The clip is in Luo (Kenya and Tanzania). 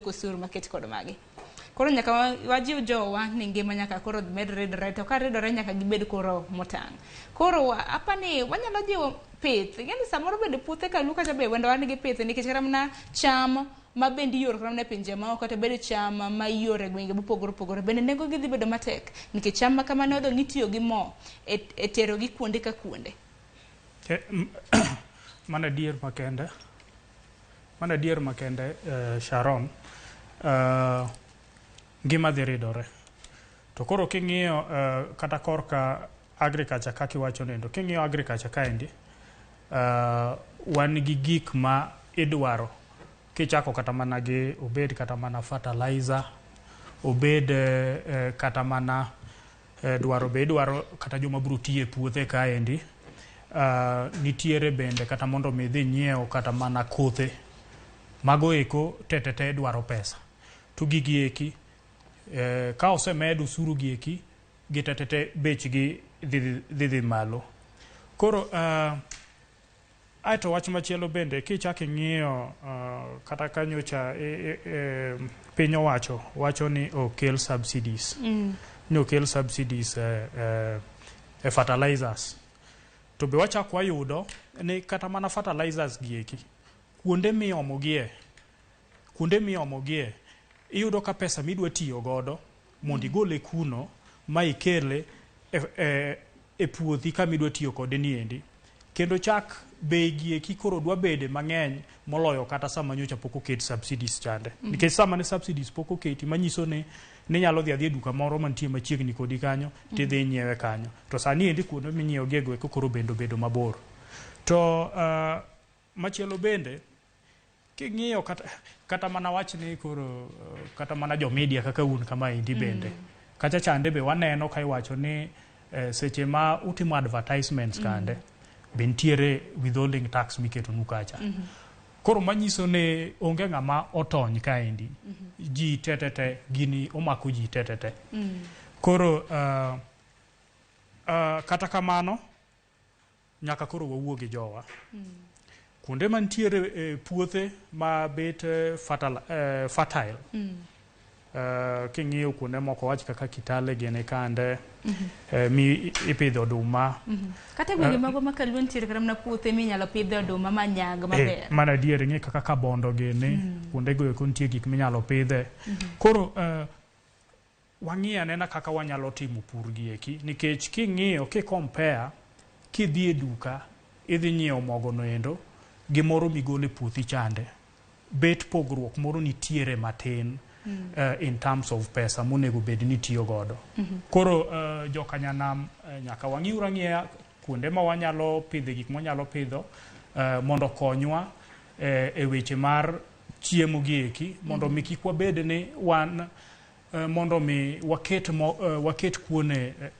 Osuru maket kod magi. Koro nyaka wajiw jowa ni ngima nyaka koro med ridore, to ka ridore nyaka gibed koro motang'. Koro apani wanyalo jiwo pith. Ing'eni samoro bende puothe kaluo kacha be wendo wan gi pith, nikech kata mana cham ma bende ioro kata mana e pinje maoko, kata bed cham ma ioro e gwenge mopogore opogore bende nengo gi dhi bedo matek, nikech cham ma kamano dong' itiyo gi mo e tero gi kuonde ka kuonde. Mano adier makende. Mano adier makende, Sharon. Ngima dhi ridore. To koro king'iyo kata korka agriculture kaka iwacho nendo, king'iyo agriculture kaendi, wan gi gik ma idwaro kichako kata mana gi obed kata mana fertilizer, obed kata mana dwaro be idwaro kata joma biro tiyo e puothe kaendi. Nitiere bende kata mondo mi idhi nyiew kata mana kothe. Mago eko te dwaro pesa. To gigi eki ka osemed osuru gi eki gi te bechgi dhi malo. Koro aeto wach machielo bende kichako ing'iyo kata ka nyocha piny owacho wacho ni okel subsidies. Ni okel subsidies e fertilizers. To be wachako wayudo ni kata mana fertilizers gi eki kuonde miomo gie iyudo ka pesa midwa tiyo godo mondo igole kuno ma ikele e puothi kama idwa tiyo kode niendi, kendo chak bei gi eki koro dwa bede mang'eny moloyo kata sama nyocha pok oket subsidies chande, nikech sama ne subsidies pok oketi, manyiso ni ninyalo dhi adhiya e duka moro mantie machiegni kodi kanyo tidhi inyiewe kanyo. To sani endi kuonde minyiewo gie go eko koro bende obedo mabor. To machielo bende king'iyo kata mana wach ni koro kata mana jo media kaka un kamaendi bende kacha chande be waneno ka iwacho ni seche ma utimo advertisements kande be nitiere withholding tax miketonu kacha. Koro manyiso ni onge ng'ama otony kaendi, ji te te te gini omako ji te te te. Koro kata kamano nyaka koro wawuo gi jowa kuonde mantiere puothe ma bet fertile. King'iyo kuonde moko, wach kaka Kitale gini kande mi ipidho oduma. Kata e gwenge mago ma Kaluo nitiere kata mana puothe minyalo pidhe oduma manyag maber. Mano adier. Ing'e kaka Kabondo gini, kuonde go eko nitie gik minyalo pidhe. Koro wang'i anena kaka wanyalo timo pur gi eki, nikech king'iyo, ki compare, kidhi e duka idhi nyiewo mogo no endo gi moro migolo e puothi chande, bet pogruok moro nitiere matin in terms of pesa monego bed ni itiyo godo. Koro jokanyanam nyaka wang'iuru ang'iya kuonde ma wanyalo pidhe gik mwanyalo pidho mondo okonywa e weche mar chiemo gi eki, mondo mi kik wabed ni wan mondo mi waket kuon e